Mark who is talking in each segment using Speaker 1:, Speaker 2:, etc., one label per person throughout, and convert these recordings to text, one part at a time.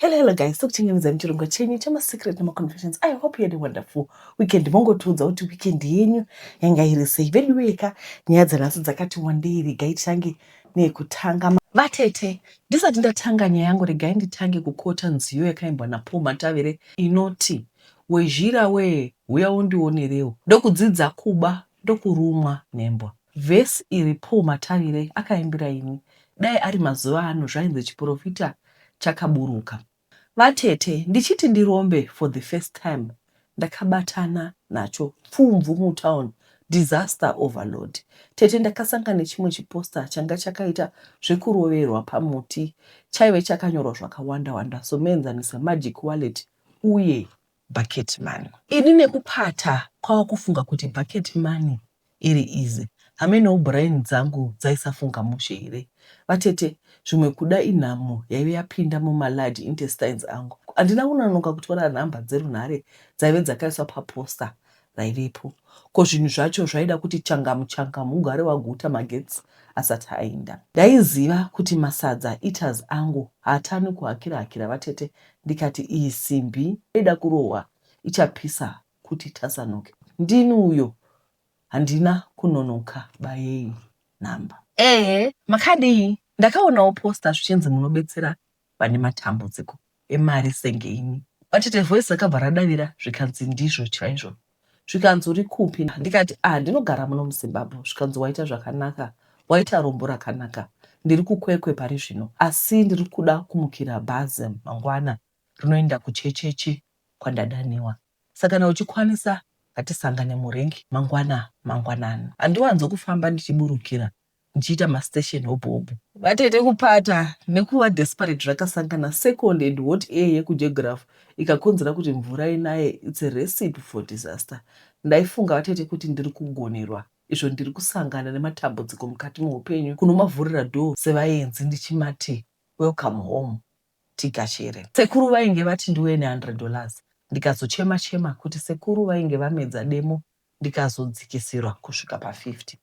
Speaker 1: Hello, hello guys, tokuchingamidza muchirongwa chenyu chemasecret nemaconfessions. I hope you had a wonderful weekend. Mongotiudza kuti weekend yenyu yanga iri sei. Veduweka, nyaya dzanhasi dzakati wandei. Regai titange nekutanga. Vatete, ndisati ndatanga nyaya yangu, regai nditange kukota nziyo yakaimbwa naPaul Matavire inoti, "Wezhira wee, huya undionerewo, ndokudzidza kuba ndokurumwa nembwa." Vhesi iri Paul Matavire akaimbira ini. Dai ari mazuva ano zvainzi chiprofita chakaburuka. Vatete, ndichiti ndirombe for the first time, ndakabatana nacho pfumvu mutown, disaster overload. Tete, ndakasangana nechimwe chiposter changa chakaita zvekuroverwa pamuti. Chaive chakanyorwa zvakawanda wanda, somuenzanisa magic wallet uye bucket money. Ini nekupata kwava kufunga kuti bucket money iri easy. Hamenewo brain dzangu dzaisafunga mushe here. Vatete, zvimwe kuda inhamo yaive yapinda mumalarge intestines angu. Handina kunonoka kutora nhamba dzerunhare dzaive dzakaiswa paposter raivepo. Ko zvinhu zvacho zvaida kuti changamu changamu, ugare waguta magetsi asati aenda. Ndaiziva kuti masadza eaters angu haatani kuhakira hakira. Vatete, ndikati iyi simbi ida kurohwa ichapisa kuti tasanuke. Ndini uyo, handina kunonoka, bayei nhamba. Ehe, makadii? Ndakaonawo poster zvichinzi munobetsera vane matambudziko emari senge ini. Vatete, voice rakabva radavira, zvikanzi ndizvo chaizvo. Zvikanzi uri kupi? Ndikati, "Ah, ndinogara muno muZimbabwe." Zvikanzi waita zvakanaka, waita rombo rakanaka. Ndiri kuKwekwe pari zvino, asi ndiri kuda kumukira bhazi mangwana rinoenda kuchecheche kwandadaniwa. Saka kana uchikwanisa, ngatisangane murank mangwana mangwanani. Handiwanzokufamba ndichiburukira ndichiita mastation hobho hobho. Vatete, kupata nekuva desperate zvakasangana. Second and hot air yekugeography ikakonzera kuti mvura inaye. It's a recipe for disaster. Ndaifunga, vatete, kuti ndiri kugonerwa izvo ndiri kusangana nematambudziko mukati meupenyu. Kunomavhurira door sevaenzi ndichimati, "Welcome home, tigachere." Sekuru vainge vati ndiuye ne$100. Ndikazochema chema kuti sekuru vainge vamedza demo, ndikazodzikisirwa kusvika pa50.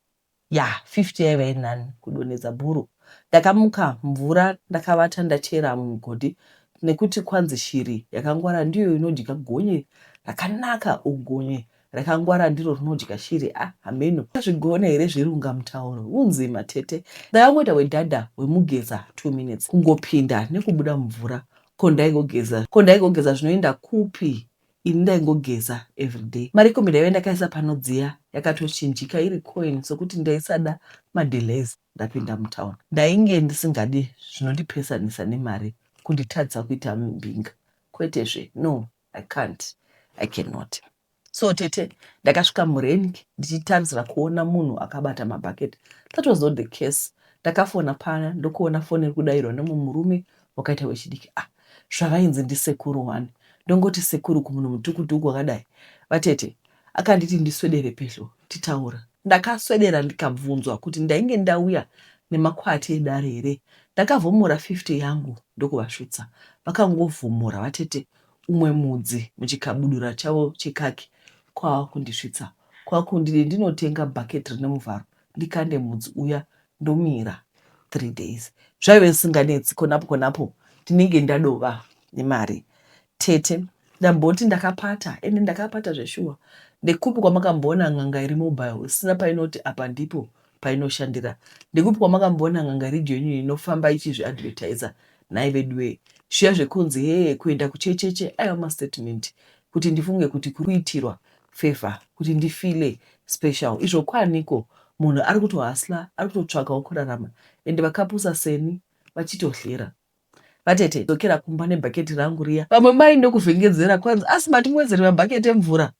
Speaker 1: Ya, 50 yaiva inani kudonhedza bhuru. Ndakamuka mvura ndakavata ndachera mumugodhi, nekuti kwanzi shiri yakangwara ndiyo inodya gonye rakanaka, ugonye rakangwara ndiro rinodya shiri. Ah, hameno zvigona here zverunga mutauro unzima. Tete, ndakangoita wedhadha wemugeza 2 minutes, kungopinda nekubuda mumvura. Ko ndaingogeza, ko ndaingogeza zvinoenda kupi? Ini ndaingogeza everyday. Mari kombi ndaive ndakaisa panodziya yakatochinjika iri coin, sokuti ndaisada madelays. Ndapinda mutown, ndainge ndisingadi zvinondipesanisa nemari, kunditadzisa kuita mbinga. Kwetezve, no, I can't, I cannot. So tete, ndakasvika murank ndichitarisira kuona munhu akabata mabhaketi. That was not the case. Ndakafona pana, ndokuona foni iri kudayirwa nemumwe murume wakaita wechidiki. Ah, zvavainzi ndisekuru wani. Ndongoti sekuru kumunhu mutukutuku wakadai? Vatete, akanditi ndiswedere pedyo titaura. Ndakaswedera, ndikabvunzwa kuti ndainge ndauya nemakwati edare here. Ndakavhomora 50 yangu ndokuvasvitsa. Vakangovhomora, vatete, umwe mudzi muchikabudura chavo chekaki, kwava kundisvitsa, kwakundidi ndinotenga bhaketi rine muvharo, ndikande mudzi uya, ndomira 3 days. Zvaive zvisinganetsi. Konapo konapo ndinenge ndadova nemari. Tete, ndamboti ndakapata, ende ndakapata zveshuwa. Ndekupi kwamakamboona n'anga iri mobile, isina painoti apa ndipo painoshandira? Ndekupi kwamakamboona n'anga iri genuine inofamba ichizviadvertisa? Nhai veduwe, zviya zvekunzi hee, kuenda kuchecheche, aiwa, mastatement kuti ndifunge kuti kuitirwa favour, kuti ndifeele special. Izvo kwaniko? Munhu ari kutohustla, ari kutotsvagawo kurarama, ende vakapusa seni vachitohlera. Vatete, dzokera kumba nebhaketi rangu riya. Vamwe mai ndokuvhengedzera, kwanzi, "Asi matimuwedzere mabhaketi emvura?"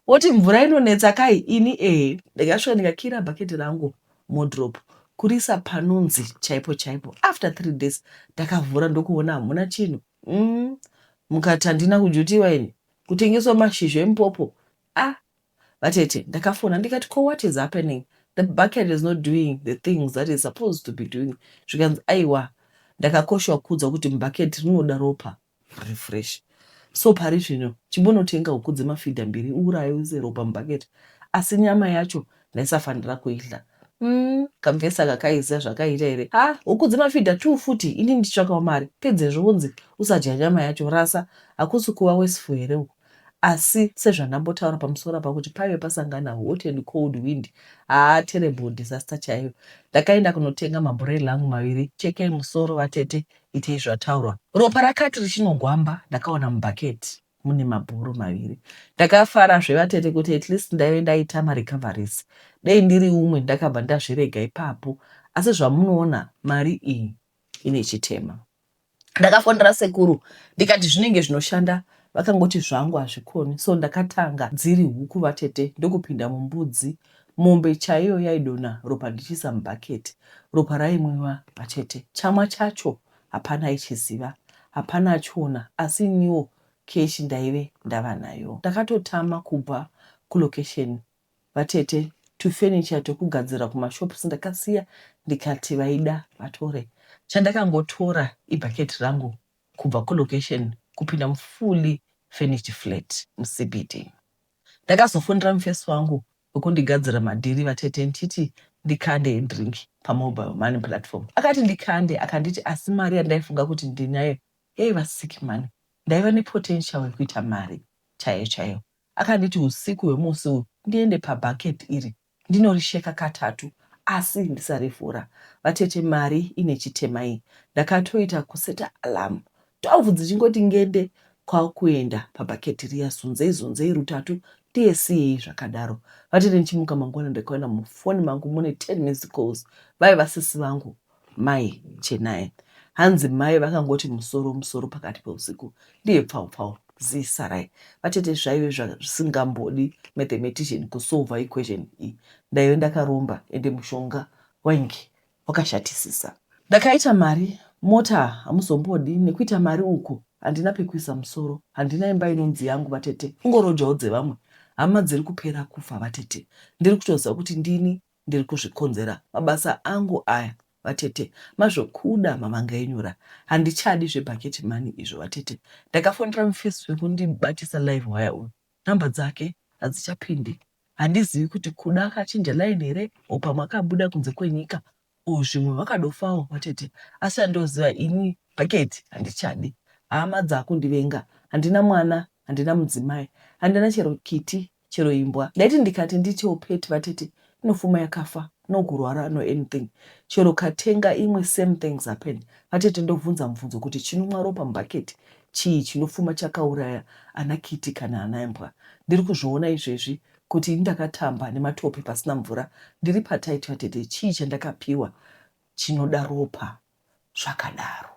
Speaker 1: Woti mvura inonetsa kai? Ini ehe, ndikasvika ndikakira bhaketi rangu muwardrobe, kurisa panonzi chaipo chaipo. After 3 days ndakavhura, ndokuona hamuna chinhu. Mukati handina kujutiwa ini, kutengeswa mashizha emupopo. Ah, vatete, ndakafona ndikati, "Ko what is happening? The bucket is not doing the things that is supposed to be doing." Zvikanzi, "Aiwa, ndakakoshwa kuudza kuti mubhaketi rinoda ropa refresh. So pari zvino chimbonotenga huku dzemafidha mbiri, uuraye, uise ropa mubhaketi." Asi nyama yacho ndaisafanira kuidya. Umm kamvesi aka kaiziva zvakaita here ha huku dzemafidha tuu futi ini ndichitsvakawo mari pedzezvo wonzi usadya nyama yacho rasa hakusi kuva wasteful here uku asi sezvandambotaura pamusoro apa kuti paive pasangana hot and cold wind haa terrible disaster chaiyo ndakaenda kunotenga mamburella angu maviri chekei musoro vatete itei zvataurwa ropa rakati richinogwamba ndakaona mubucket mune mabhuru maviri. Ndakafara zvevatete kuti at least ndaive ndaita marecoveries. Dei ndiri umwe ndakabva ndazvirega ipapo asi zvamunoona mari iyi ine chitema. Ndakafonera sekuru ndikati zvinenge zvinoshanda vakangoti zvangu hazvikoni so ndakatanga dziri huku vatete ndokupinda mumbudzi mombe chaiyo yaidonha ropa ndichiisa mubucket ropa raimwiwa vatete. Chamwa chacho Hapana aichiziva, hapana achiona asi iniwo cash ndaive ndava nayo. Ndakatotama kubva kulocation vatete tufurniture twekugadzira kumashops ndakasiya ndikati vaida vatore. Chandakangotora ibucket rangu kubva kulocation kupinda mufully furnished flat muCBD. Ndakazofonera mufesi wangu wekundigadzira madhiri vatete ndichiti ndikande drink pamobile money platform. Akati ndikande akanditi asi mari yandaifunga kuti ndinayo yaiva sick money. Ndaiva nepotential yekuita mari chaiyo chaiyo. Akanditi husiku hwemusi uyu ndiende pabucket iri ndinorisheka katatu asi ndisarivhura. Vatete mari ine chitema iyi. Ndakatoita kuseta alarm 12 dzichingoti ngende kwakuenda pabucket riya zunzei zunzei rutatu ndiye siyei zvakadaro. Vatete ndichimuka mangwana ndakaona mufoni mangu mune 10 missed calls vaiva sisi vangu mai Chenai. Hanzi mai vakangoti musoro musoro pakati peusiku ndiye pfau pfau zii sarai. Vatete zvaive zvisingambodi mathematician kusolver equation iyi. Ndaive ndakaromba ende mushonga wainge wakashatisisa. Ndakaita mari, mota hamuzombodi nekuita mari uku handina pekuisa musoro, handina imba inonzi yangu vatete, kungorojawo dzevamwe. Hama dziri kupera kufa vatete, ndiri kutoziva kuti ndini ndiri kuzvikonzera mabasa angu aya vatete. Mazvokuda mavanga enyora, handichadi zvebucket money izvo vatete. Ndakafonera mufesi wekundibatisa live wire uyu, number dzake hadzichapindi. Handizivi kuti Kuda akachinja line here or pamwe akabuda kunze kwenyika or zvimwe vakadofawo vatete asi chandoziva ini bucket handichadi. Hama dzakundivenga handina mwana handina mudzimai handina chero kiti chero imbwa. Ndaiti ndikati ndiitewo pet vatete inofuma yakafa no kurwara no anything chero katenga imwe same things happen vatete ndobvunza mubvunzo kuti chinomwa ropa mubucket chii chinofuma chakauraya ana kiti kana ana imbwa Ndiri kuzviona izvezvi kuti ini ndakatamba nematope pasina mvura ndiri patight vatete chii chandakapiwa chinoda ropa zvakadaro.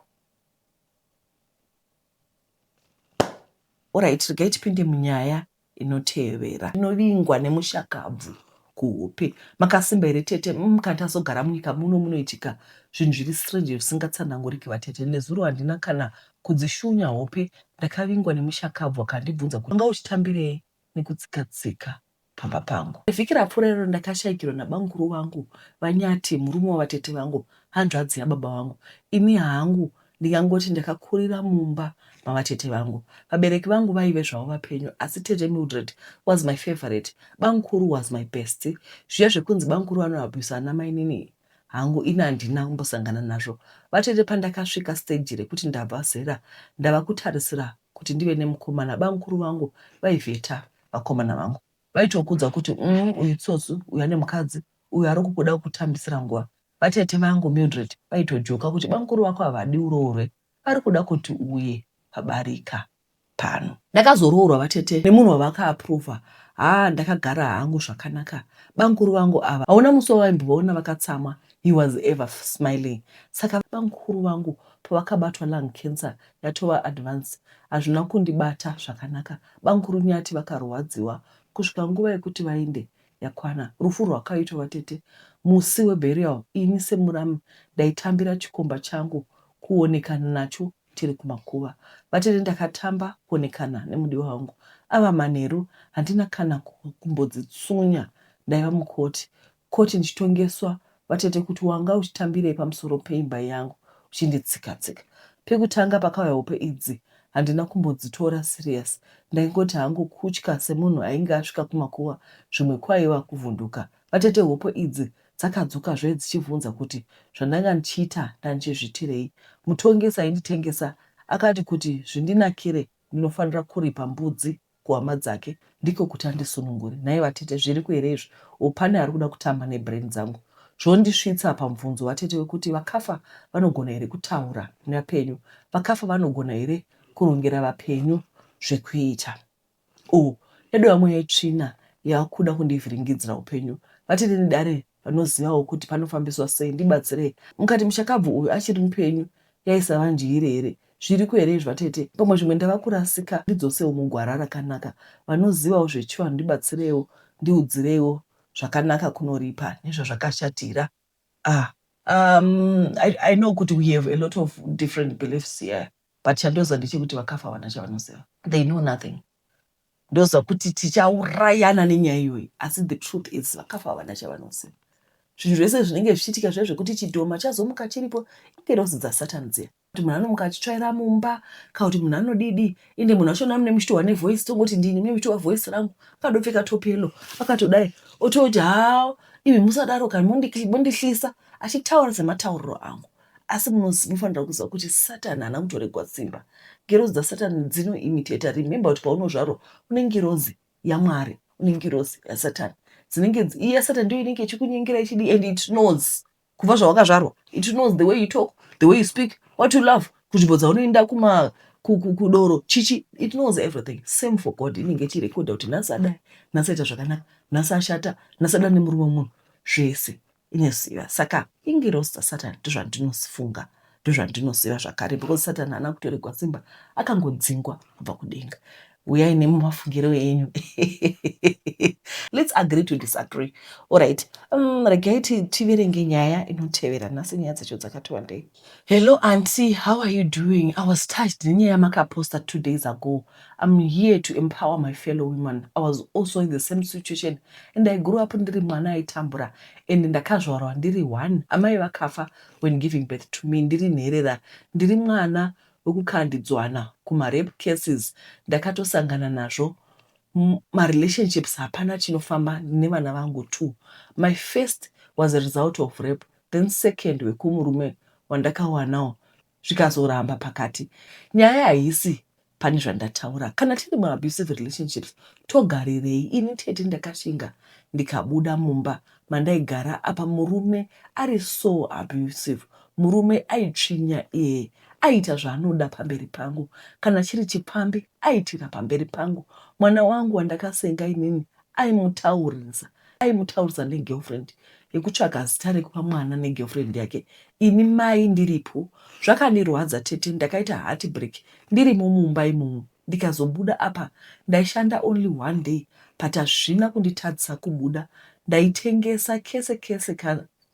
Speaker 1: Alright regai tipinde munyaya inotevera. Inovingwa nemushakabvu kuhope. Makasimba here tete? Umm kana tazogara munyika muno munoitika zvinhu zviri strange zvisingatsananguriki vatete. Nezuro handina kana kudzishunya hope ndakavingwa nemushakabvu akandibvunza kuti wanga uchitambirei nekutsika tsika pamba pangu. Vhiki rapfuura iroro ndakashaikirwa nabamukuru vangu vaNyati murume wavatete vangu hanzvadzi yababa vangu. Ini hangu ndingangoti ndakakurira mumba mavatete vangu. Vabereki vangu vaive zvavo vapenyu asi tete Mildred was my favourite, bamukuru was my bestie. Zviya zvekunzi bamukuru vanoabuser ana mainini hangu ini handina kumbosangana nazvo. Vatete pandakasvika stage rekuti ndabva zera ndava kutarisira kuti ndive nemukomana bamukuru vangu vaivheta vakomana vangu. Vaitokuudza kuti umm uyu tsotsi uyu ane mukadzi uyu arikukuda kukutambisira nguva. Vatete vangu Mildred vaitojoka kuti bamukuru vako havadi uroorwe vari kuda kuti uuye pabarika pano. Ndakazoroorwa vatete nemunhu wavakaapprover haa ndakagara hangu zvakanaka bamukuru vangu ava hauna musi wavaimbovaona vakatsamwa he was ever smiling saka bamukuru vangu pavakabatwa lung cancer yatova advance hazvina kundibata zvakanaka bamukuru Nyati vakarwadziwa kusvika nguva yekuti vaende yakwana. Rufu rwakaitwa vatete musi weburial ini semuramu ndaitambira chikomba changu kuonekana nacho tiri kumakuva. Vatete ndakatamba kuonekana nemudiwa wangu ava manheru handina kana kumbodzitsunya ndaiva mucourt court ndichitongeswa vatete kuti wanga uchitambirei pamusoro peimba yangu uchinditsika tsika. Pekutanga pakauya hope idzi handina kumbodzitora serious ndaingoti hangu kutya semunhu ainge asvika kumakuva zvimwe kwaiva kuvhunduka. Vatete hope idzi Dzakadzokazve dzichibvunza kuti zvandanga ndichiita ndandichizvitirei. Mutongesi ainditengesa akati kuti zvindinakire ndinofanira kuripa mbudzi kuhama dzake ndiko kuti andisunungure. Nhai vatete zviriko here izvi or pane ari kuda kutamba nebrain dzangu? Zvondisvitsa pamubvunzo vatete wekuti vakafa vanogona here kutaura nevapenyu? Vakafa vanogona here kurongera vapenyu zvekuita? Oh, yadova mweya yetsvina yakuda kundivhiringidzira upenyu. Vatete nedare vanozivawo kuti panofambiswa sei ndibatsirei. Mukati mushakabvu uyu achiri mupenyu yaisava ndyire here? Zviriko here izvi vatete? Pamwe zvimwe ndava kurasika ndidzosewo mugwara rakanaka. Vanozivawo zvechivanhu ndibatsireiwo ndiudzireiwo zvakanaka kunoripa nezvazvakashatira. Ah. I know kuti we have a lot of different beliefs here but chandoziva ndechekuti vakafa havana chavanoziva. They know nothing. Ndoziva kuti tichaurayana nenyaya iyoyi asi the truth is vakafa havana chavanoziva. Zvinhu zvese zvinenge zvichiitika zviya zvekuti chidhoma chazomuka chiripo ingerozi dzasatani dziya. Kuti munhu anomuka achitsvaira mumba kana kuti munhu anodidi ende munhu wachona mune muchitohwa nevoice tongoti ndini mune muchitohwa voice rangu akadopfeka top yellow akatodai ototi haa imi musadaro kani mondihlisa achitaura sematauriro angu. Asi munofanira kuziva kuti Satani haana kutoregwa simba. Ngirozi dzaSatani dzinoimiteta. Remember kuti paunozvarwa une ngirozi yaMwari, une ngirozi yaSatani. Dzinenge iyi yaSatani ndiyo inenge ichikunyengera ichidii and it knows kubva zvawakazvarwa. It knows the way you talk, the way you speak, what you love, kunzvimbo dzaunoenda kuma kudoro chichi it knows everything. Same for God inenge ichirekodha kuti nhasi adai, nhasi aita zvakanaka, nhasi ashata, nhasi ada nemurume wemunhu zvese. Inoziva saka ingirozi dzasatani ndozvandinofunga ndozvandinoziva zvakare because satani haana kutoregwa simba akangodzingwa kubva kudenga. Uyai nemumafungiro enyu. Let's agree to disagree. Alright. Regai tiverenge nyaya inotevera nhasi nyaya dzacho dzakati wandei. Hello auntie, how are you doing? I was touched nenyaya yamakaposta 2 days ago. I'm here to empower my fellow women. I was also in the same situation and I grew up ndiri mwana aitambura and ndakazvarwa ndiri one. Amai vakafa when giving birth to me ndiri nherera. Ndiri mwana wekukandidzwana kumarape cases ndakatosangana nazvo marelationships hapana chinofamba nevana vangu two. My first was a result of rape then second wekumurume wandakawanawo zvikazoramba pakati. Nyaya haisi pane zvandataura. Kana tiri muabusive relationships togarirei? Ini tete ndakashinga ndikabuda mumba mandaigara apa murume ari so abusive. Murume aitsvinya iye aiita zvaanoda pamberi pangu. Kana chiri chipfambi aiitira pamberi pangu. Mwana wangu wandakasenga inini aimutaurisa aimutaurisa negirlfriend yekutsvaga zita rekupa mwana negirlfriend yake ini mai ndiripo. Zvakandirwadza tete ndakaita heartbreak ndirimo mumba imomo ndikazobuda apa ndaishanda only one day but hazvina kunditadzisa kubuda ndaitengesa kese kese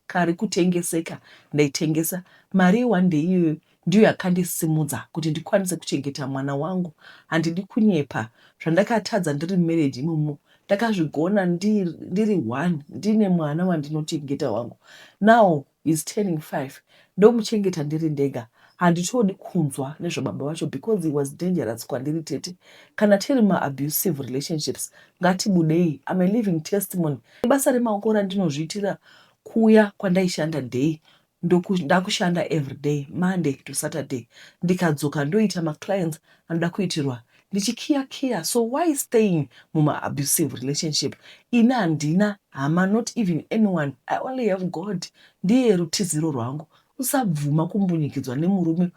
Speaker 1: kari kutengeseka ndaitengesa mari yeone day iyoyo ndiyo yakandisimudza kuti ndikwanise kuchengeta mwana wangu handidi kunyepa zvandakatadza ndiri mumarriage imomo ndakazvigona ndiri one ndine mwana wandinochengeta wangu now is turning 5 ndomuchengeta ndiri ndega handitodi kunzwa nezvababa vacho because he was dangerous kwandiri tete kana tiri maabusive relationships ngatibudei I'm a living testimony basa remaoko randinozviitira kuya kwandaishanda day ndakushanda everyday Monday to Saturday ndikadzoka ndoita maclients anoda kuitirwa ndichikiya kiya so why staying mumaabusive relationship ini handina hama not even anyone I only have God ndiye rutiziro rwangu usabvuma kumbunyikidzwa nemurume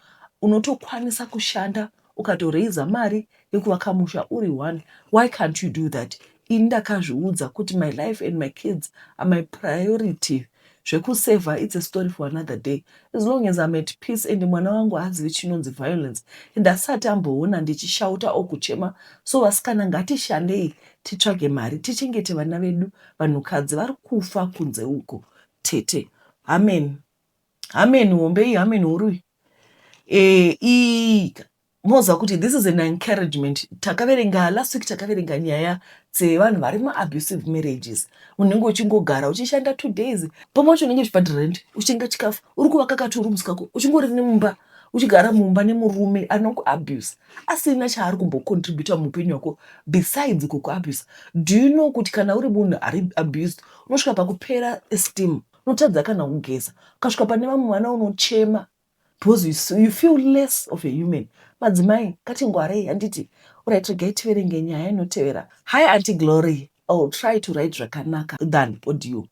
Speaker 1: unotokwanisa kushanda ukatoreiza mari yekuvaka musha uri one why can't you do that ini ndakazviudza kuti my life and my kids are my priority zvekusevha it's a story for another day as long as I'm at peace and mwana wangu haazivi chinonzi violence and asati amboona ndichishauta o kuchema so vasikana ngatishandei titsvage mari tichengete vana vedu vanhukadzi vari kufa kunze uko tete amen amen hombe iyi amen huru iyi e, moziva kuti this is an encouragement takaverenga last week takaverenga nyaya dzevanhu vari maabusive marriages unenge uchingogara uchishanda 2 days pamwe wacho unenge uchibhadhara rent uchitenga chikafu uri kuvaka katurooms kako uchingori nemumba uchigara mumba nemurume anokuabuse asina chaari kumbocontributa muupenyu hwako besides kukuabuse do you know kuti kana uri munhu ari abused unosvika pakupera esteem. Unotadza kana kugeza. Ukasvika pane vamwe vana unochema because you feel less of a human. Madzimai, ngatingwarei, handiti? Alright, regai tiverenge nyaya inotevera. Hi, Auntie Glory. I will try to write zvakanaka than audio.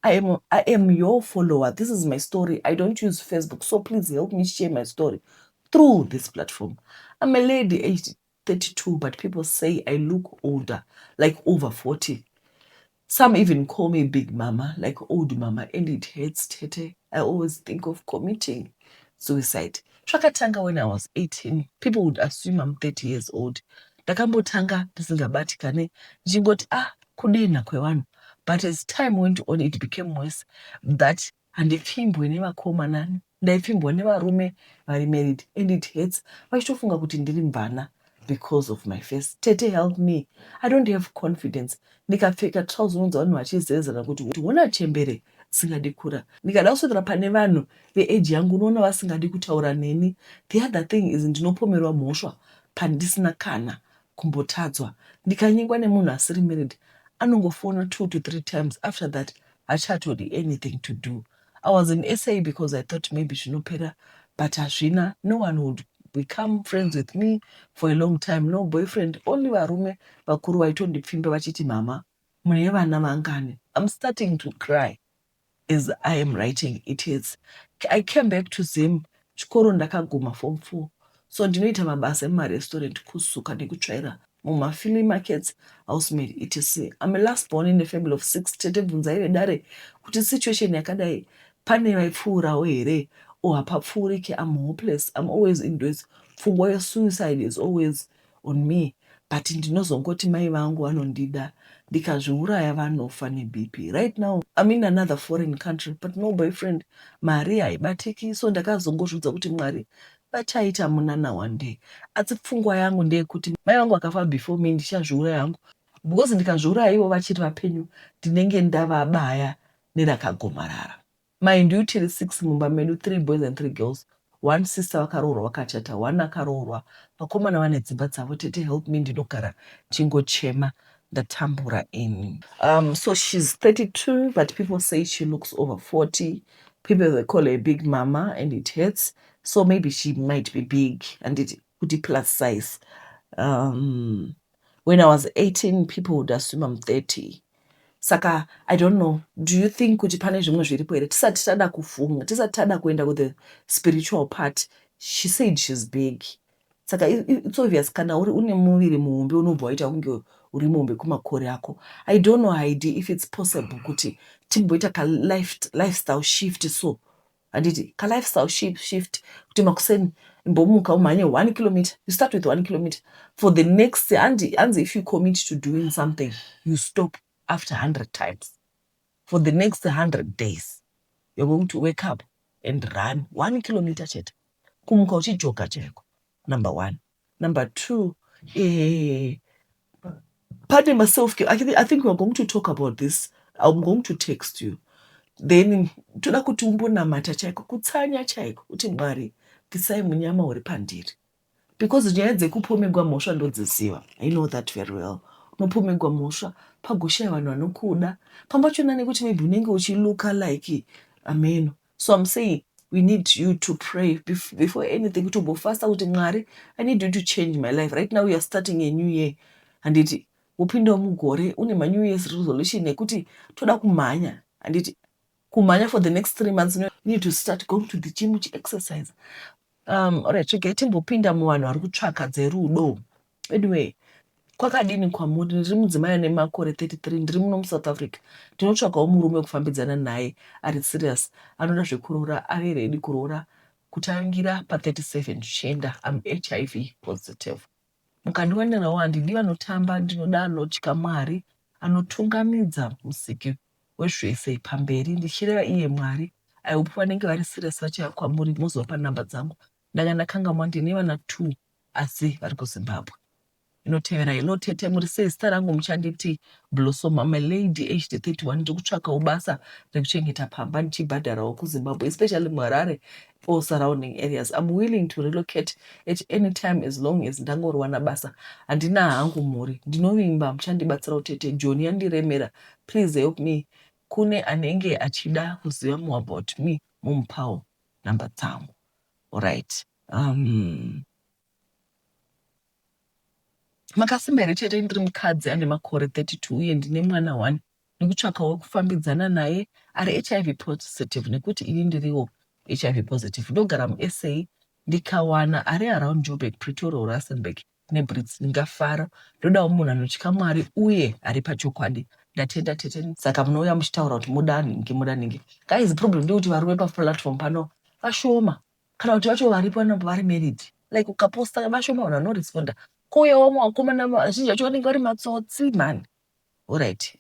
Speaker 1: I am your follower. This is my story. I don't use Facebook, so please help me share my story through this platform. I'm a lady aged 32, but people say I look older, like over 40. Some even call me big mama, like old mama, and it hurts, tete. I always think of committing suicide. Zvakatanga when I was 18. People would assume I'm 30 years old. Ndakambotanga ndisingabatikane, ndichingoti, "Ah, kudenha kwevanhu." But as time went on, it became worse, that handipfimbwe nevakomana, ndaipfimbwa nevarume vari married, and it hurts, vachitofunga kuti ndiri mvana because of my face. Tete, help me. I don't have confidence. Ndikapfeka trouser, unonzwa vanhu vachizezana kuti, "Hona chembere dzisingadi kura." Ndikada kuswedera pane vanhu veage yangu, unoona vasingadi kutaura neni. The other thing is, ndinopomerwa mhosva pandisina kana kumbotadzwa. Ndikanyengwa nemunhu asiri married, anongofona two to three times. After that, hachatodi anything to do. I was in SA because I thought maybe zvinopera, but hazvina. No one would become friends with me for a long time. No boyfriend, only varume vakuru vaitondipfimba vachiti, "Mama, mune vana vangani?" I'm starting to cry as I am writing. It is I came back to Zim. Chikoro ndakaguma form 4, so ndinoita mabasa emumarestaurant, kusuka nekutsvaira mumaflea markets, housemaid, etc. I'm a last born in a family of six. Tete, bvunzai vedare kuti situation yakadai pane vaipfuurawo here or hapapfuuriki? I'm hopeless. I'm always indoors. Pfungwa yesuicide is always on me, but ndinozongoti mai vangu vanondida, ndikazviuraya vanofa neBP. Right now I'm in another foreign country, but no boyfriend. Mari haibatiki, so ndakazongozviudza kuti Mwari vachaita munana one day. Asi pfungwa yangu ndeyekuti mai vangu vakafa before me, ndichazviuraya hangu, because ndikazviuraya ivo vachiri vapenyu, ndinenge ndavabaya nerakagomarara. Mind you, tiri six mumba medu, three boys and three girls. One sister vakaroorwa, vakachata. One akaroorwa, vakomana vane dzimba dzavo. Tete, help me. Ndinogara chingochema, ndatambura ini. So she's 32, but people say she looks over 40. People, they call her big mama, and it hurts. So maybe she might be big and it kuti plus size. When I was 18, people would assume I'm 30. Saka I don't know, do you think kuti pane zvimwe zviripo here tisati tada kufunga, tisati tada kuenda kuthe spiritual part? She said she's big, saka it's obvious kana uri une muviri muhombe, unobva waita kunge uri muhombe kumakore ako. I don't know, Heidi, if it's possible kuti timboita kalifestyle shift. So handiti kalifestyle shift kuti makuseni imbomuka umhanye 1 kilometer. You start with 1 kilometer for the next, hanzi if you commit to doing something, you stop after 100 times. For the next 100 days, you're going to wake up and run 1 kilometer chete, kumuka uchijoga chaiko. Number one. Number two, pane maself care. I think we are going to talk about this. I'm going to text you. Then toda kuti umbonamata chaiko, kutsanya chaiko, kuti, "Mwari, bvisai munyama uri pandiri," because nyaya dzekupomegwa mhosva ndodziziva. I know that very well. Unopomegwa mhosva pagoshaya vanhu vanokuda pambachona nekuti maybe unenge uchilooka like ameno. So I'm saying we need you to pray before anything, kuti umbofasta kuti, "Mwari, I need you to change my life." Right now we are starting a new year, handiti? Wopindawo mugore une manew year's resolution ekuti toda kumhanya, handiti? Kumhanya for the next 3 months, you need to start going to the gym, uchiexercise. Alright, regai timbopinda muvanhu vari kutsvaka dzerudo. Anyway, kwakadini kwamuri? Ndiri mudzimai ane makore 33, ndiri muno muSouth Africa. Ndinotsvakawo murume wekufambidzana naye ari serious, anoda zvekuroora, ave ready kuroora kutangira pa37 zvichienda. Am HIV positive. Mukandiwanirawo, handidi vanotamba, ndinoda anotya Mwari, anotungamidza Musiki wezvese pamberi, ndichireva iye Mwari. I hope vanenge vari serious vachauya kwamuri, mozovapa namba dzangu. Ndanga ndakangamwa, ndine vana 2 asi vari kuZimbabwe. Inotevera. Hello tete, muri sei? Zita rangu muchanditi Blossom. I'm a lady aged 31. Ndiri kutsvakawo basa rekuchengeta pamba ndichibhadharawo kuZimbabwe, especially muHarare or surrounding areas. I'm willing to relocate at any time as long as ndangoriwana basa. Handina hangu mhuri. Ndinovimba muchandibatsirawo tete. Joni yandiremera. Please help me. Kune anenge achida kuziva more about me, mumupawo namba dzangu. Alright. Makasimba here chete? Ndiri mukadzi ane makore 32 uye ndine mwana 1. Ndikutsvakawo wekufambidzana naye ari HIV positive nekuti ini ndiriwo HIV positive. Ndogara muSA. Ndikawana ari around Joburg, Pretoria or Rustenburg neBrits ndingafara. Ndodawo munhu anotya Mwari uye ari pachokwadi. Ndatenda tete. Saka munouya muchitaura kuti muda nhingi, muda nhingi. Guys, problem ndeyekuti varume paplatform pano vashoma, kana kuti vacho varipo vanobva vari married. Like ukaposta, vashoma vanhu vanoresponda. Kouya vamwe vakomana, vazhinji vacho vanenge vari matsotsi mani. Alright.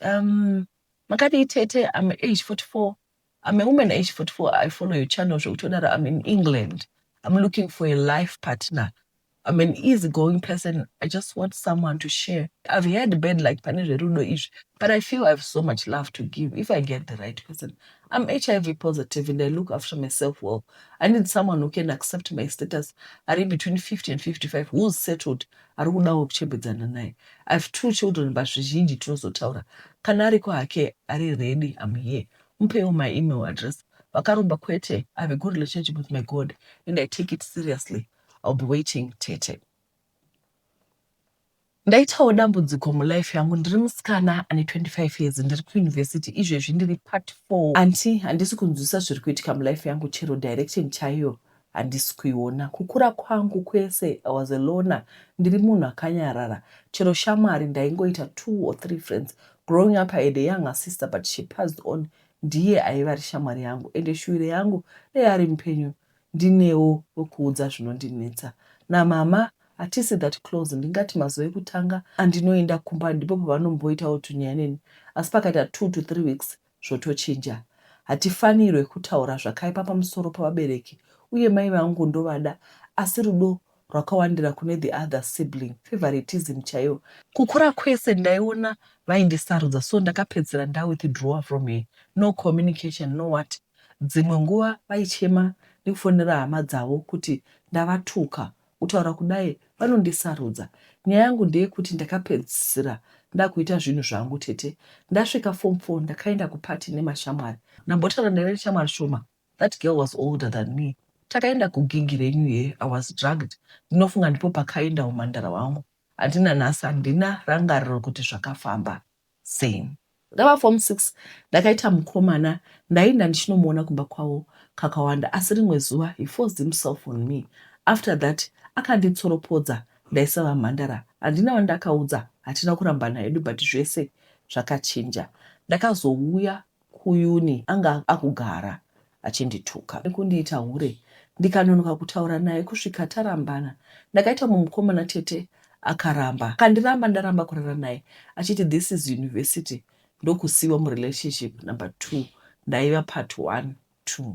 Speaker 1: Makadii tete? I'm age 44. I'm a woman age 44. I follow your channel zvekutodaro. I'm in England. I'm looking for a life partner. I'm an easygoing person. I just want someone to share. I've had bad luck pane zverudo izvi, but I feel I have so much love to give if I get the right person. I'm HIV positive and I look after myself well. I need someone who can accept my status. Ari between 50 and 55, who's settled, ari kudawo kuchembedzana naye. I have two children, but zvizhinji tinozotaura. Kana ariko hake ari ready, I'm here. Mupewo my email address. Vakaromba kwete. I have a good relationship with my God and I take it seriously. I'll be waiting, tete. Ndaitawo dambudziko mulife yangu. Ndiri musikana ane 25 years, ndiri kuyunivhesiti izvezvi, ndiri part 4. Aunty, handisi kunzwisisa zviri kuitika mulife yangu. Chero direction chaiyo handisi kuiona. Kukura kwangu kwese I was a loner. Ndiri munhu akanyarara. Chero shamwari ndaingoita two or three friends. Growing up, I had a younger sister, but she passed on. Ndiye aiva ari shamwari yangu, ende shuwiro yangu dai ari mupenyu, ndinewo wekuudza zvinondinetsa. Namama hatisi that close. Ndingati mazuva ekutanga andinoenda kumba ndipo pavanomboitawo tunyaya neni, asi pakaita 2 to 3 weeks zvotochinja. Hatifanirwe kutaura zvakaipa pamusoro pavabereki, uye mai vangu ndovada, asi rudo rwakawandira kune the other sibling, favoritism chaiyo. Kukura kwese ndaiona vaindisarudza, so ndakapedzisira ndawithdraw from her. No communication, no what. Dzimwe nguva vaichema nekufonera hama dzavo kuti ndavatuka. Kutaura kudai vanondisarudza. Nyaya yangu ndeyekuti ndakapedzisira ndakuita zvinhu zvangu tete. Ndasvika form 4, ndakaenda kupati nemashamwari. Ndambotaura, ndaiva neshamwari shoma. That girl was older than me. Takaenda kugigi renew year. I was drugged. Ndinofunga ndipo pakaenda umhandara hwangu. Handina nhasi, handina rangariro kuti zvakafamba sei. Ndava form 6, ndakaita mukomana. Ndaenda ndichinomuona kumba kwavo kakawanda, asi rimwe zuva he forced himself on me. After that akanditsoropodza. Ndaisava mhandara. Handina wandakaudza. Hatina kurambana hedu, but zvese zvakachinja. Ndakazouya kuuni, anga akugara achindituka nekundiita hure ndikanonoka kutaura naye kusvika tarambana. Ndakaita mumukomana tete, akaramba, akandiramba ndaramba kurara naye, achiti this is university. Ndokusiyiwa murelationship number 2. Ndaiva part 1 2,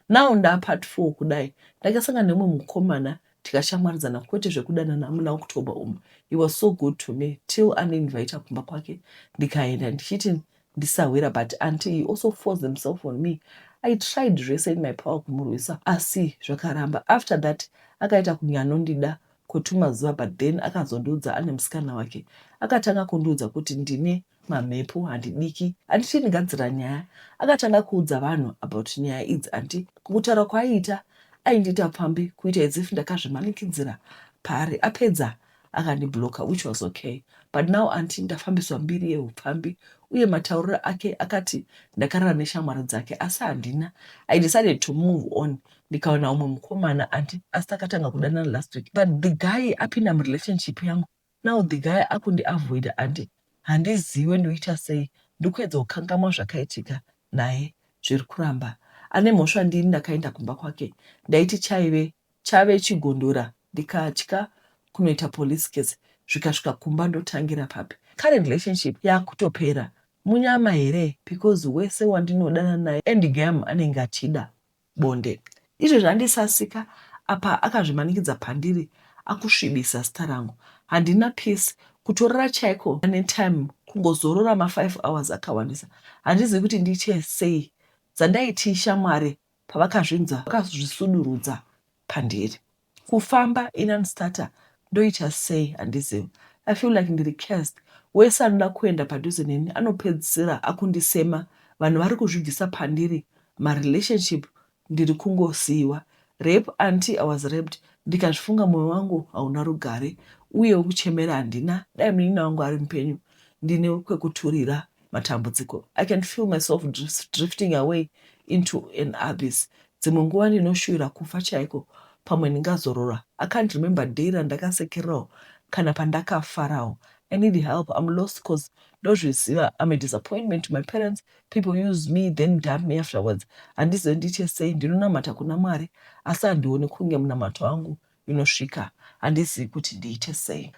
Speaker 1: now ndaa part 4 kudai. Ndakasangana nemumwe mukomana, tikashamwaridzana, kwete zvekudanana. Muna October umu he was so good to me till andiinvita kumba kwake. Ndikaenda ndichiti ndisahwira, but until he also forced himself on me. I tried zvese in my power kumurwisa, asi zvakaramba. After that akaita kunge anondida kwetumazuva, but then akazondiudza ane musikana wake. Akatanga kundiudza kuti ndine mamhepo, handidiki. Handichindigadzira nyaya. Akatanga kuudza vanhu about nyaya idzi. Aunty, kutaura kwaaiita, aindiita pfambi, kuita as if ndakazvimanikidzira paari. Apedza akandibloka, which was okay, but now aunty, ndafambiswa mbiri yeupfambi uye matauriro ake. Akati ndakarara neshamwari dzake, asi handina. I decided to move on, ndikawana umwe mukomana aunty, asi takatanga kudanana last week, but the guy apinda murelationship yangu. Now the guy akundiavoida aunty. Handiziwe ndoita sei. Ndikuedza kukangamwa zvakaitika naye, zviri kuramba. Ane mhosva ndini. Ndakaenda kumba kwake, ndaiti chaive chave chigondora. Ndikatya kunoita police case. Zvikasvika kumba ndotangira papi? Current relationship yakutopera. Munyama here? Because wese wandinodana naye endgame anenge achida bonde. Izvo zvandisasika apa akazvimanikidza pandiri, akusvibisa zita rangu. Handina peace. Kutorara chaiko netime, kungozorora ma5 hours akawandisa. Handizivi kuti ndiite sei. Dzandaiti shamwari pavakazvinzwa vakazvisudurudza pandiri. Kufamba inanstarter. Ndoita sei? Handizivi. I feel like ndiri cursed. Wese anoda kuenda padhuze neni anopedzisira akundisema. Vanhu vari kuzvibvisa pandiri marelationship ndiri kungosiiwa. Rape auntie I was raped ndikazvifunga moyo wangu hauna rugare uye wekuchemera handina dai munin'ina wangu ari mupenyu ndine kwekuturira matambudziko. I can feel myself drifting away into an abyss. Dzimwe nguva ndinoshuvira kufa chaiko pamwe ndingazorora. I can't remember day randakasekererawo kana pandakafarawo. I need help, I'm lost cause ndozviziva I'm a disappointment to my parents, people use me then dump me afterwards. Handizive ndiite sei, ndinonamata kuna Mwari asi handioni kunge munamato wangu inosvika. Handizivi kuti ndiite sei.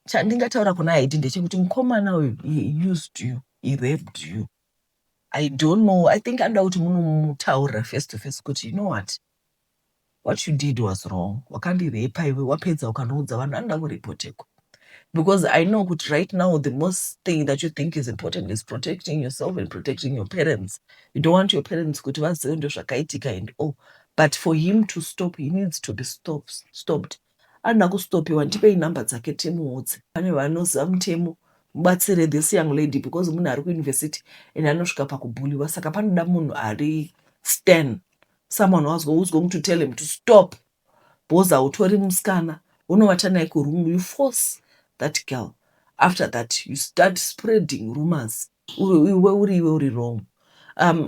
Speaker 1: Chandingataura kuna Heidi ndechekuti mukomana uyu he used you, he raped you. I don't know, I think anoda kuti munomutaurira face to face kuti you know what, what you did was wrong. Wakandirepa iwe, wapedza ukanoudza vanhu, anoda kuripotekwa. Because I know kuti right now the most thing that you think is important is protecting yourself and protecting your parents. You don't want your parents kuti vazive ndozvakaitika and all. But for him to stop, he needs to be stopped. Anoda kustopiwa, ndipei namba dzake timuudze. Pane vanoziva mutemo, mubatsire this young lady because munhu ari kuuniversity and anosvika pakubhuliwa, saka panoda munhu ari stern, someone who's going to tell him to stop. Because hautori musikana unovata naye kuroom, you force that girl. After that you start spreading rumors. Iwe uri iwe uri wrong.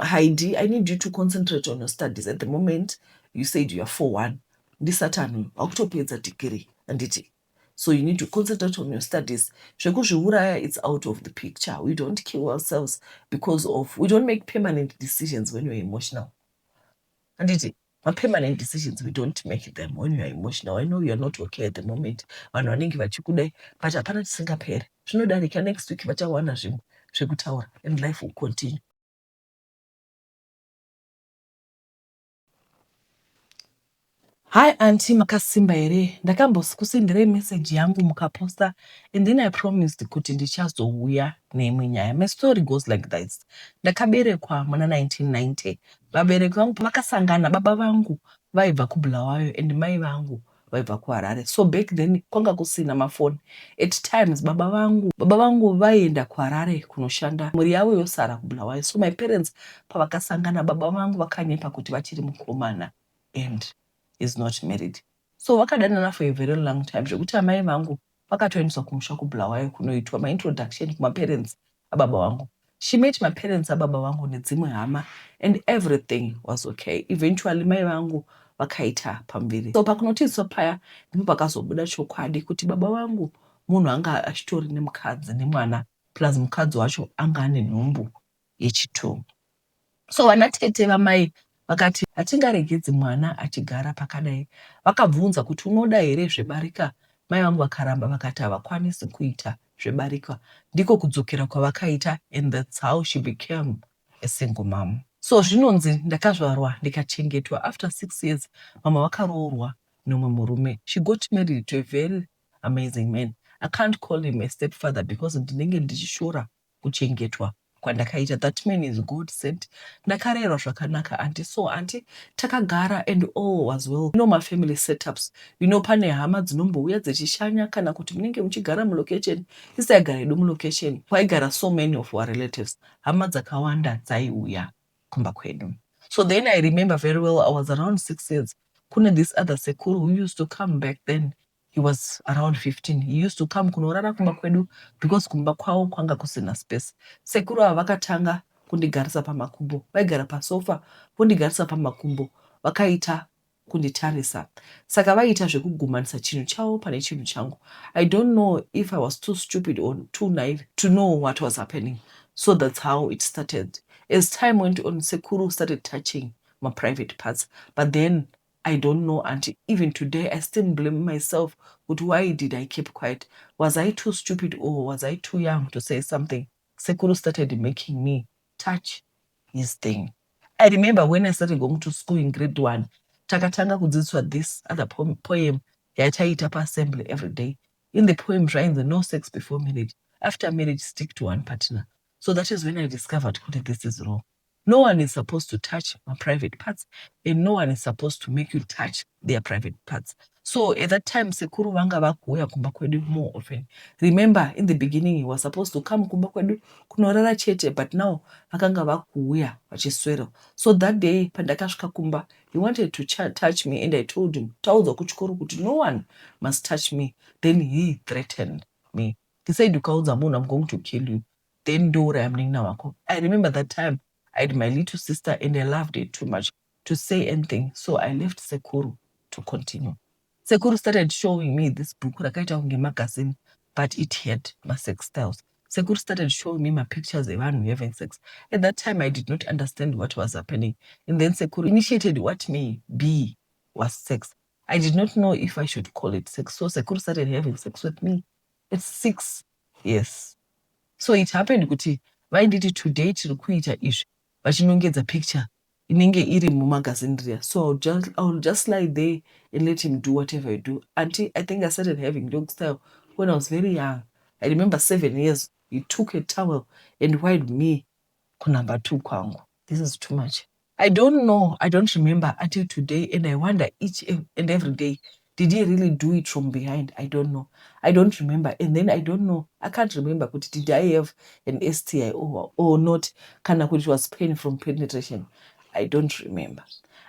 Speaker 1: Heidi, I need you to concentrate on your studies at the moment. You said you are 4-1. Ndisatani wakutopedza degree handiti? So you need to concentrate on your studies. Zvekuzviuraya, it's out of the picture. We don't kill ourselves because of, we don't make permanent decisions when you're emotional. Handiti? Mapermanent decisions, we don't make them when you are emotional. I know you are not okay at the moment. Vanhu vanenge vachikudai, but hapana chisingaperi. Zvinodarika, next week vachawana zvimwe zvekutaura and life will continue. Hi auntie, makasimba here? Ndakambokusenderai message yangu mukaposta and then I promised kuti ndichazouya neimwe nyaya. My story goes like this. Ndakaberekwa muna 1990. Vabereki vangu vakasangana, baba vangu vaibva kuBulawayo and mai vangu vaibva kuHarare. So back then kwanga kusina mafoni. At times baba vangu vaienda kuHarare kunoshanda, mhuri yavo yosara kuBulawayo. So my parents pavakasangana, baba vangu vakanyepa kuti vachiri mukomana and is not married. So vakadanana for a very long time zvekuti amai vangu vakatoendeswa kumusha kuBulawayo kunoitwa maintroduction kumaparents ababa vangu. She met my parents ababa vangu nedzimwe hama and everything was okay. Eventually mai vangu vakaita pamuviri. So pakunotiiswa paya ndipo pakazobuda chokwadi kuti baba vangu munhu anga achitori nemukadzi nemwana, plus mukadzi wacho anga ane nhumbu yechitu. So vana tete vamai vakati hatingaregedzi mwana achigara pakadai. Vakabvunza kuti unoda here zvebarika? Mai vangu vakaramba vakati havakwanisi kuita zvebarika. Ndiko kudzokera kwavakaita and that's how she became a single mom. So zvinonzi ndakazvarwa ndikachengetwa. After 6 years mama vakaroorwa nemumwe murume. She got married to a very amazing man. I can't call him a stepfather because ndinenge ndichishora kuchengetwa kwandakaita. That man is God sent. Ndakarerwa zvakanaka auntie. So auntie takagara and all was well. You know my family setups. You know pane hama dzinombouya dzichishanya kana kuti munenge muchigara mulocation. Isi taigara hedu mulocation. Kwaigara so many of our relatives. Hama dzakawanda dzaiuya kumba kwedu. So then I remember very well, I was around 6 years. Kune this other sekuru who used to come back then. He was around 15. He used to come kunorara kumba kwedu because kumba kwavo kwanga kusina space. Sekuru ava vakatanga kundigarisa pamakumbo. Vaigara pasofa vondigarisa pamakumbo. Vakaita kunditarisa. Saka vaiita zvekugumanisa chinhu chavo pane chinhu changu. I don't know if I was too stupid or too naive to know what was happening. So that's how it started. As time went on, sekuru started touching my private parts. But then I don't know, auntie. Even today, I still blame myself. But why did I keep quiet? Was I too stupid or was I too young to say something? Sekuru started making me touch his thing. I remember when I started going to school in grade 1, takatanga kudzidziswa this other poem yataiita paassembly every day. In the poem zvainzi no sex before marriage. After marriage, stick to one partner. So that is when I discovered kuti this is wrong. No one is supposed to touch my private parts and no one is supposed to make you touch their private parts. So at that time sekuru vanga vakuuya kumba kwedu more often. Remember, in the beginning he was supposed to come kumba kwedu kunorara chete, but now vakanga vakuuya vachiswera. So that day pandakasvika kumba, he wanted to touch me and I told him, taudzwa kuchikoro kuti no one must touch me. Then he threatened me. He said, ukaudza munhu, I'm going to kill you, then ndouraya munin'ina wako. I remember that time I had my little sister and I loved it too much to say anything, so I left sekuru to continue. Sekuru started showing me this book rakaita kunge magazine, but it had masex styles. Sekuru started showing me mapictures evanhu having sex. At that time I did not understand what was happening, and then sekuru initiated what may be was sex. I did not know if I should call it sex. So sekuru started having sex with me at 6. Yes, so it happened kuti vainditi, "Today tiri kuita izvi," vachinongedza picture inenge iri mumagazini riya. So I will just lie there and let him do whatever I do. Until I think I started having dog style when I was very young. I remember 7 years, he took a towel and wiped me kunumber two kwangu. This is too much. I don't know, I don't remember until today, and I wonder each and every day, did he really do it from behind? I don't know, I don't remember. And then I don't know, I can't remember kuti did I have an STI or not, kana kuti it was pain from penetration. I don't remember.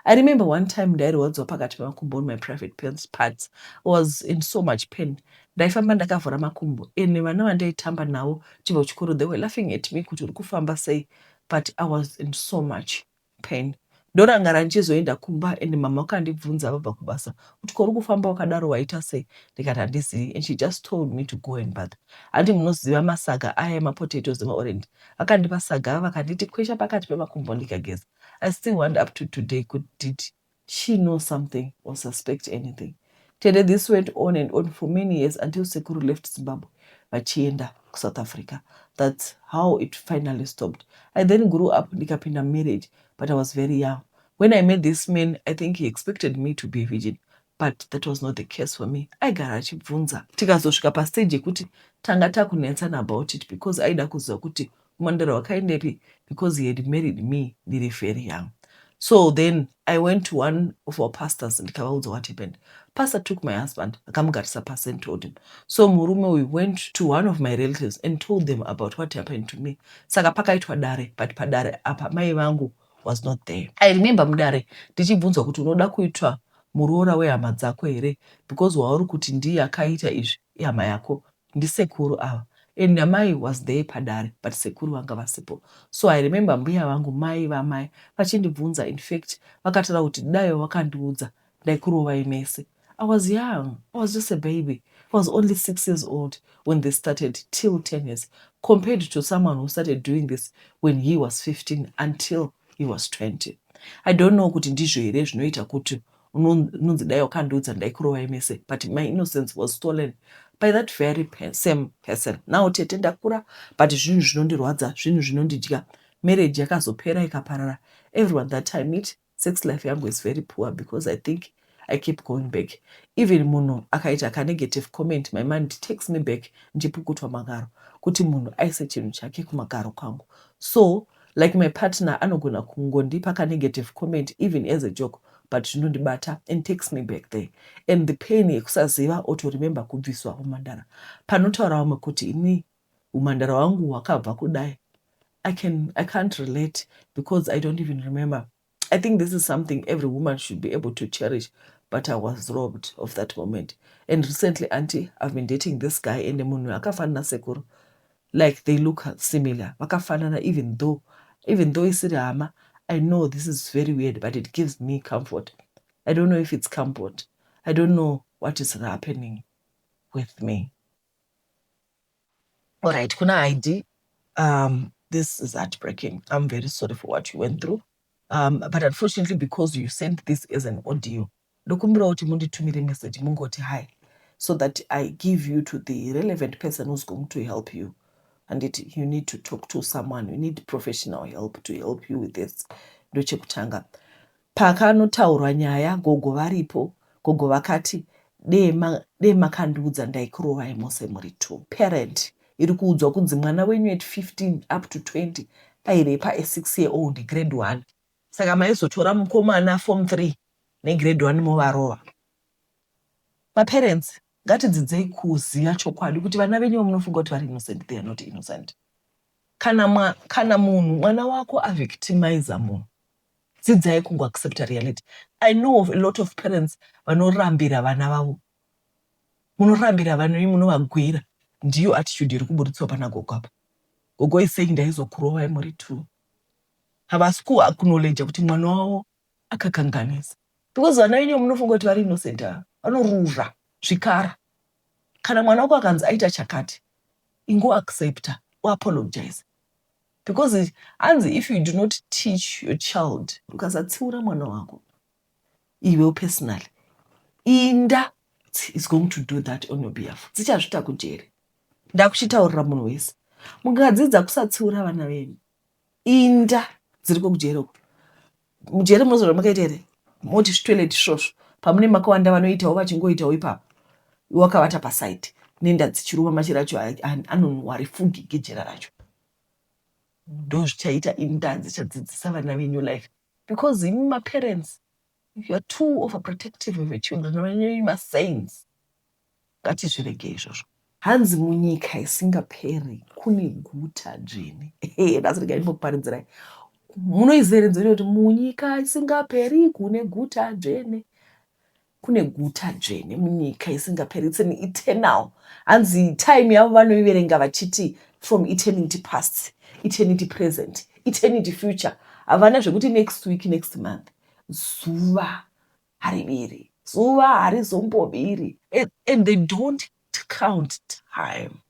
Speaker 1: I remember one time ndairwadziwa pakati pemakumbo on my private parts. I was in so much pain. Ndaifamba ndakavhura makumbo, and vana vandaitamba navo chibva kuchikoro, they were laughing at me kuti uri kufamba sei, but I was in so much pain. Ndorangara ndichizoenda kumba and mama vakandibvunza vabva kubasa kuti, "Ko uri kufamba wakadaro, waita sei?" Ndikati, "Handizivi." And she just told me to go and bath. Handi munoziva masaga aya emapotatoes emaorange? Vakandipa saga, vakanditi, "Kwesha pakati pemakumbo." Ndikageza. I still wonder up to today, could did she know something or suspect anything? Tete, this went on and on for many years until sekuru left Zimbabwe vachienda kuSouth Africa. That's how it finally stopped. I then grew up, ndikapinda marriage, but I was very young when I met this man. I think he expected me to be a virgin, but that was not the case for me. Aigara achibvunza. Tikazosvika pastage yekuti tanga takunetsana about it because aida kuziva kuti umhandara hwakaendepi, because he had married me ndiri very young. So then I went to one of our pastors, ndikavaudza what happened. Pastor took my husband, akamugarisa pasi and told him. So murume uyu went to one of my relatives and told them about what happened to me. Saka pakaitwa dare, but padare apa mai vangu was not there. I remember mudare ndichibvunzwa kuti, "Unoda kuitwa muroora wehama dzako here? Because wauri kuti ndiye akaita izvi ihama yako, ndisekuru ava." And amai was there padare, but sekuru vanga vasipo. So I remember mbuya vangu, mai vamai, vachindibvunza. In fact, vakataura kuti, "Dai wakandiudza, ndaikurovai mese." I was young. I was just a baby. I was only 6 years old when they started, till 10 years, compared to someone who started doing this when he was 15 until he was 20. I don't know kuti ndizvo here zvinoita kuti unonzi, "Dai wakandiudza, ndaikurovai mese," but my innocence was stolen by that very same person. Now tete, ndakura, but zvinhu zvinondirwadza, zvinhu zvinondidya. Marriage yakazopera, ikaparara. Everyone that I meet, sex life yangu is very poor because I think I keep going back. Even munhu akaita kanegative comment, my mind takes me back ndichipukutwa magaro, kuti munhu aise chinhu chake kumagaro kwangu. So like, my partner anogona kungondipa kanegative comment, even as a joke, but zvinondibata and takes me back there, and the pain yekusaziva or to remember kubviswa umhandara. Panotaura vamwe kuti ini umhandara hwangu hwakabva kudai, I can't relate because I don't even remember. I think this is something every woman should be able to cherish, but I was robbed of that moment. And recently, auntie, I've been dating this guy, and munhu akafanana sekuru. Like, they look similar, vakafanana, even though isiri hama. I know this is very weird, but it gives me comfort. I don't know if it's comfort. I don't know what is happening with me. All right, kuna ID, this is heartbreaking. I'm very sorry for what you went through, but unfortunately, because you sent this as an audio, ndokumbira kuti munditumire message, mungoti hi, so that I give you to the relevant person who's going to help you. And you need to talk to someone. You need professional help to help you with this. Ndochekutanga, pakanotaurwa nyaya gogo varipo, gogo vakati, "Dei makandiudza, ndaikurovai mose muri two." Parent iri kuudzwa kunzi mwana wenyu at 15 up to 20 airepa a 6 year old, grade 1. Saka maizotora mukomana form 3 negrade 1 movarova. Maparents, ngatidzidzei kuziva chokwadi kuti vana venyu vamunofunga kuti vari innocent, they are not innocent. Kana, mwa, kana munhu, mwana wako avictimiza munhu, dzidzai kungoaccepta reality. I know of a lot of parents vanorambira vana vavo. Munorambira vana venyu, munovagwira. Ndiyo attitude iri kuburitswa pana gogo apa. Gogo is saying, "Ndaizokurovai muri two." Havasi kuacknowledge kuti mwana wavo akakanganisa, because vana venyu munofunga kuti vari innocent ava vanorura zvikara. Kana mwana wako akanzi aita chakati, ingoaccepta, uapologize, because hanzi if you do not teach your child, ukasatsiura mwana wako iwe personally, inda is going to do that on your behalf. Dzichazvita kujeri. Ndakuchitaurira munhu wese, mukadzidza kusatsiura vana venyu, inda dziriko kujeri uko. Mujeri munozora makaita here? Moti zvitoilet svosvo pamune makawanda, vanoitawo vachingoitawo ipapo, wakavata pasaidi nenda dzichiruma, machira acho anonhuhwa rifugigi jera racho. Ndo zvichaita inda dzichadzidzisa vana venyu life, because imi maparents, you are too overprotective of your children. Vana venyu masaints, ngatizviregei izvozvo. Hanzi munyika isingaperi kune guta dzvene. Nhasi regai ndimbokuparidzirai. Munoiziva here nzvimbo kuti munyika isingaperi kune guta dzvene? Kune guta dzvene munyika isingaperi. It's an eternal, hanzi time yavo vanoiverenga vachiti from eternity past, eternity present, eternity future. Havana zvekuti next week, next month. Zuva hariviri, zuva harizomboviri, and they don't count time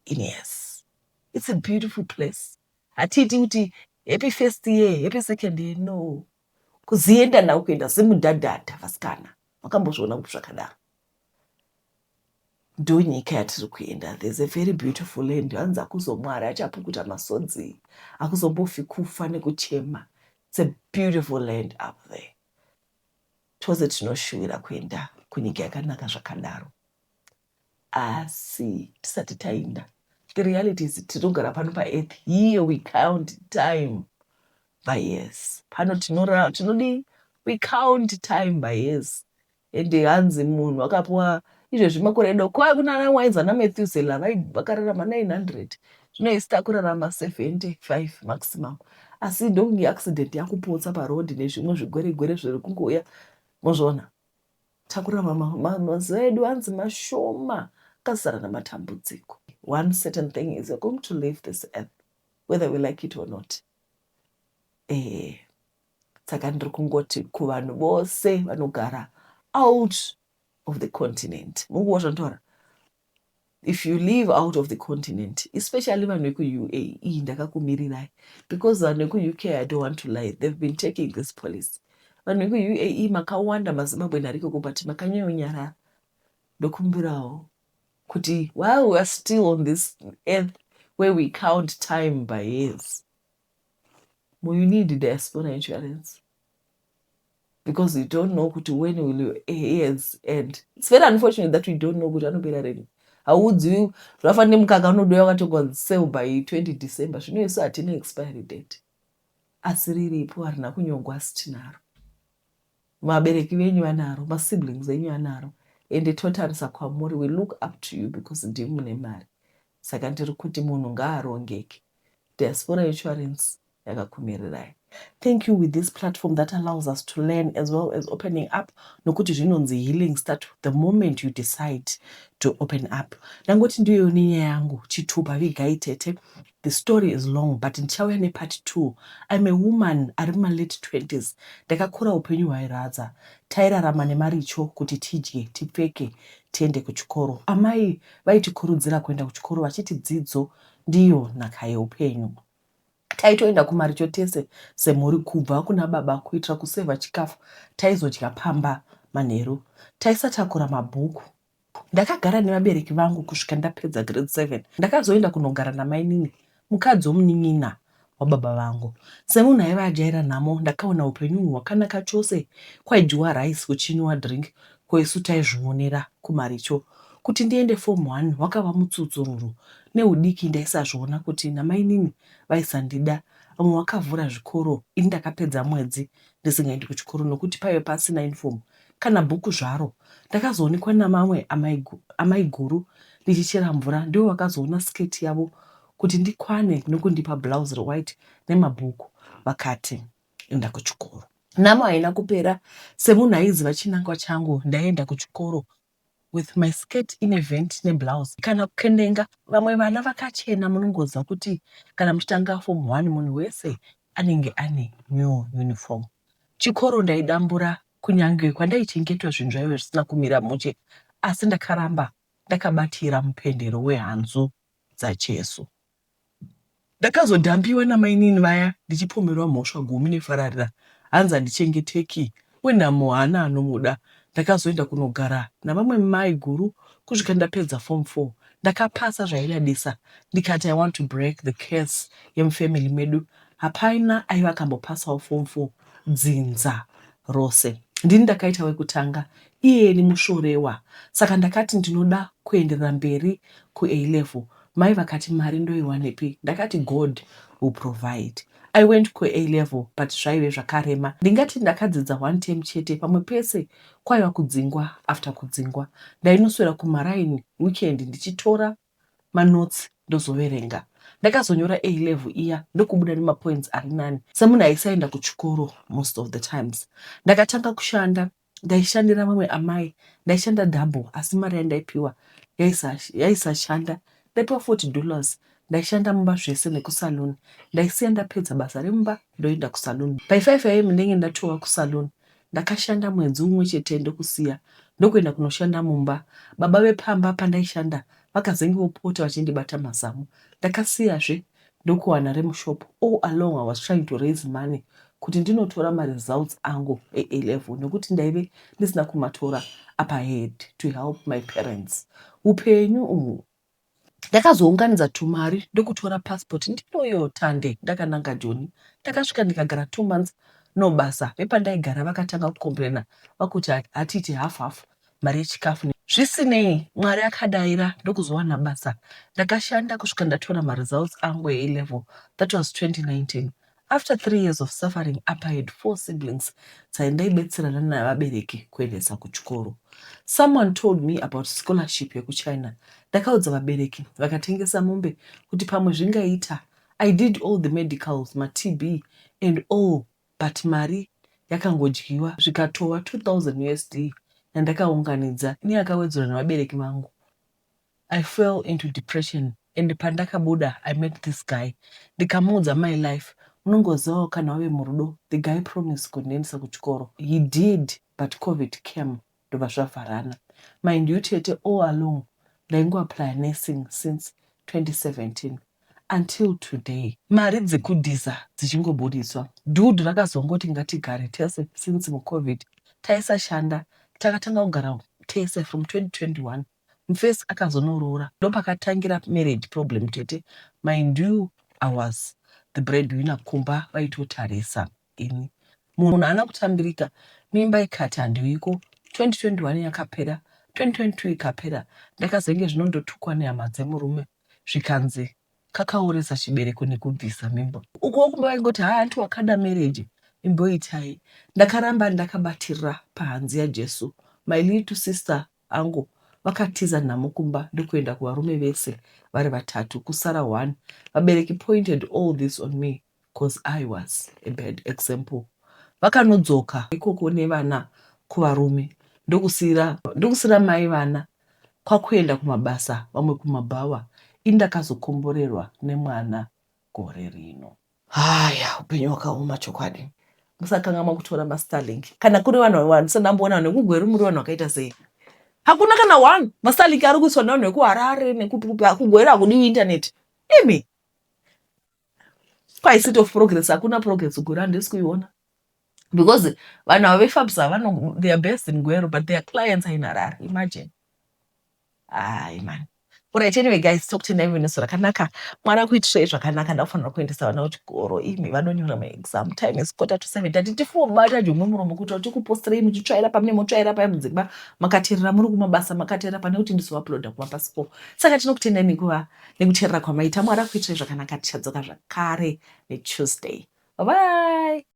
Speaker 1: in years. It's a beautiful place. Hatiiti kuti happy first year, happy second year, no. Kuzienda nako kuenda semudhadhadha. Vasikana, makambozviona kuti zvakadaro? Ndo nyika yatiri kuenda. There's a very beautiful land. Hanzi akuzomwari achapukuta masodzi, akuzombofi kufa nekuchema. It's a beautiful land up there. Tose tinoshuwira kuenda kunyika yakanaka zvakadaro, asi tisati taenda, the reality is tinogara pano paearth. Here we count time by years. Pano tinodii? We count time by years. Ende hanzi munhu akapiwa izvezvi makore edu, kwai kuna wainzi ana Methusela vakararama 900. Zvino isi takurarama 75 maximum, asi ndokunge accident yakupotsa parodhi nezvimwe zvigweregwere zviri kungouya. Mozviona, takurarama mazuva edu hanzi mashoma, akazara namatambudziko. One certain thing is, you're going to leave this earth whether we like it or not. Saka ndiri kungoti kuvanhu vose vanogara out of the continent, munguva zvandotaura, if you live out of the continent, especially vanhu vekuUAE, ndakakumirirai, because vanhu vekuUK, I don't want to lie, they've been taking this policy. Vanhu vekuUAE makawanda, maZimbabwe narikoko, but makanyanyonyarara. Ndokumbirawo kuti while we are still on this earth where we count time by years, you need diaspora insurance, because you don't know kuti when will your years end. It's very unfortunate that we don't know kuti anopera rini. Haudziwi, zvakafanana nemukaka unodiwa wakatongwa sell by 20 December. Zvino isu hatina expiry date, asi riripo, harina kunyongwa, asi tinaro. Vabereki venyu vanaro, masiblings enyu anaro, ende totarisa kwamuri. We look up to you because ndimi mune mari. Saka ndiri kuti munhu ngaarongeke. Diaspora insurance yakakumirirai. Thank you with this platform that allows us to learn as well as opening up, nokuti zvinonzi healing start the moment you decide to open up. Ndangoti ndiyo nenyaya yangu. Chitupa vigai tete. The story is long, but ndichauya nepart 2. I'm a woman ari mumalate 20s. Ndakakura upenyu hwairadza. Tairarama nemaricho kuti tidye, tipfeke, tiende kuchikoro. Amai vaitikurudzira kuenda kuchikoro vachiti dzidzo ndiyo nhaka yeupenyu. Taitoenda kumaricho tese semhuri, kubva kuna baba, kuitira kusevha chikafu taizodya pamba manheru. Taisatakura mabhuku. Ndakagara nevabereki vangu kusvika ndapedza grade 7. Ndakazoenda kunogara namainini, mukadzi womunin'ina wababa vangu. Semunhu aiva ajaira nhamo, ndakaona upenyu uhwu hwakanaka chose. Kwaidyiwa rice, kuchinwiwa drink, ko isu taizvionera kumaricho. Kuti ndiende form 1 wakava mutsutsururu. Neudiki ndaisazviona kuti namainini vaisandida. Vamwe vakavhura zvikoro, ini ndakapedza mwedzi ndisingaendi kuchikoro nokuti paive pasina uniform. kana bhuku zvaro. Ndakazoonekwa namamwe amaiguru ndichichera mvura ndivo vakazoona skirt yavo kuti ndikwane nokundipa blouse rewhite nemabhuku vakati enda kuchikoro. Nhamo haina kupera semunhu aiziva chinangwa changu ndaienda kuchikoro with my skirt ine vent neblouse kana kukendenga. Vamwe vana vakachena munongoziva kuti kana muchitanga form one munhu wese anenge ane new uniform. Chikoro ndaidambura kunyange kwandaichengetwa zvinhu zvaive zvisina kumira mushe asi ndakaramba ndakabatira mupendero wehanzu dzaJesu. Ndakazodhampiwa namainini vaya ndichipomerwa mhosva gumi nefararira hanzi handichengeteki wenhamo haana anomuda. Ndakazoenda kunogara navamwe mai guru kusvika ndapedza form 4. Ndakapasa zvaidadisa ndikati I want to break the curse yemufamily medu. Hapana aiva akambopasawo form 4 dzinza rose. Ndini ndakaita wekutanga iyeni musvorewa saka ndakati ndinoda kuenderera mberi kuA level. Mai vakati mari ndoiwanepi ndakati God will provide. I went kuA level but zvaive zvakarema. Ndingati ndakadzidza one term chete pamwe pese kwaiva kudzingwa after kudzingwa. Ndainoswera kumaraini weekend ndichitora manotes ndozoverenga. Ndakazonyora A level iya ndokubuda nemapoints ari nani semunhu aisaenda kuchikoro most of the times. Ndakatanga kushanda ndaishandira vamwe amai ndaishanda double asi mari yandaipiwa yaisashanda ndaipiwa $40 ndaishanda mumba zvese nekusalon. Ndaisiya ndapedza basa remumba ndoenda kusalon. By 5 am ndenge ndatova kusalon. Ndakashanda mwedzi umwe chete ndokusiya ndokuenda kunoshanda mumba. Baba vepamba pandaishanda vakazenge vopota vachindibata mazamu. Ndakasiyazve ndokuwana remushop. All along I was trying to raise money kuti ndinotora maresults angu eA level nekuti ndaive ndisina kumatora apa I had to help my parents. Upenyu uhu. Ndakazounganidza tumari ndokutora passport ndinoyo tande ndakananga Joni. Ndakasvika ndikagara 2 months no basa. Vepandaigara vakatanga kucomplainer vakuti hatiiti half half mari yechikafu. Zvisinei Mwari akadaira ndokuzowana basa. Ndakashanda kusvika ndatora maresults angu eA level that was 2019. After 3 years of suffering apa I had 4 siblings dzaindaibetserana navabereki kuendesa kuchikoro. Someone told me about scholarship yekuChina. Ndakaudza vabereki vakatengesa mombe kuti pamwe zvingaita. I did all the medicals, maTB and all but mari yakangodyiwa zvikatova 2000 usd yandakaunganidza neyakawedzerwa nevabereki vangu. I fell into depression and pandakabuda I met this guy ndikamuudza my life. Munongozivawo kana wave murudo the guy promised kundiendesa kuchikoro. He did but covid came ndobva zvavharana. Mind you tete all along ndaingoapplya nursing since 2017 until today. Mari dzekudhisa dzichingobuditswa. Dude rakazongoti ngatigare tese since mucovid taisashanda takatanga kugara tese from 2021. Mufesi akazonoroora ndopakatangira marriage problem tete. Mind you I was the breadwinner kumba vaitotarisa ini. Munhu haana kutambirika mimba ikati handiuyiko 2021 yakapera 2022 ikapera ndakazenge zvino ndotukwa nehama dzemurume zvikanzi kakaoresa chibereko nekubvisa mimba. Ukuwo kumba vaingoti haa hanti wakada marriage imboitai. Ndakaramba ndakabatirira pahanzi yaJesu. My little sister angu vakatiza nhamo kumba ndokuenda kuvarume vese vari vatatu kusara one. Vabereki pointed all this on me cause I was a bad example. Vakanodzoka ikoko nevana kuvarume ndokusiira mai vana kwakuenda kumabasa vamwe kumabhawa ini ndakazokomborerwa nemwana gore rino. Haya, upenyu hwakaoma chokwadi. Musakangamwa kutora maStarlink. Kana kune vanhu vandisati ndamboona vanhu vekuGweru muri vanhu vakaita sei? Hakuna kana one. MaStarlink ari kuiswa nevanhu vekuHarare nekupi kupi. KuGweru hakudiwi internet. Imi. Kwai city of progress hakuna progress kuGweru handisi kuiona. Because vanhu ava veFabsa vano they are based in Gweru but their clients are in Harare. Imagine. Hayi man. Alright, anyway guys, tokutendai nezuva rakanaka. Mwari akuitirei zvakanaka. Ndakufanira kuendesa vana kuchikoro. Imi vanonyora maexam. Time is 6:45. Tati tifobata jongwe muromo kuti tikupostirei muchitsvaira pamune motsvaira paya mudzimba makateerera muri kumabasa makateerera pane kuti ndizouploada kuma past 4. Saka tinokutendai nekuva nekuteerera kwamaita. Mwari akuitirei zvakanaka. Tichadzoka zvakare neTuesday. Bye bye.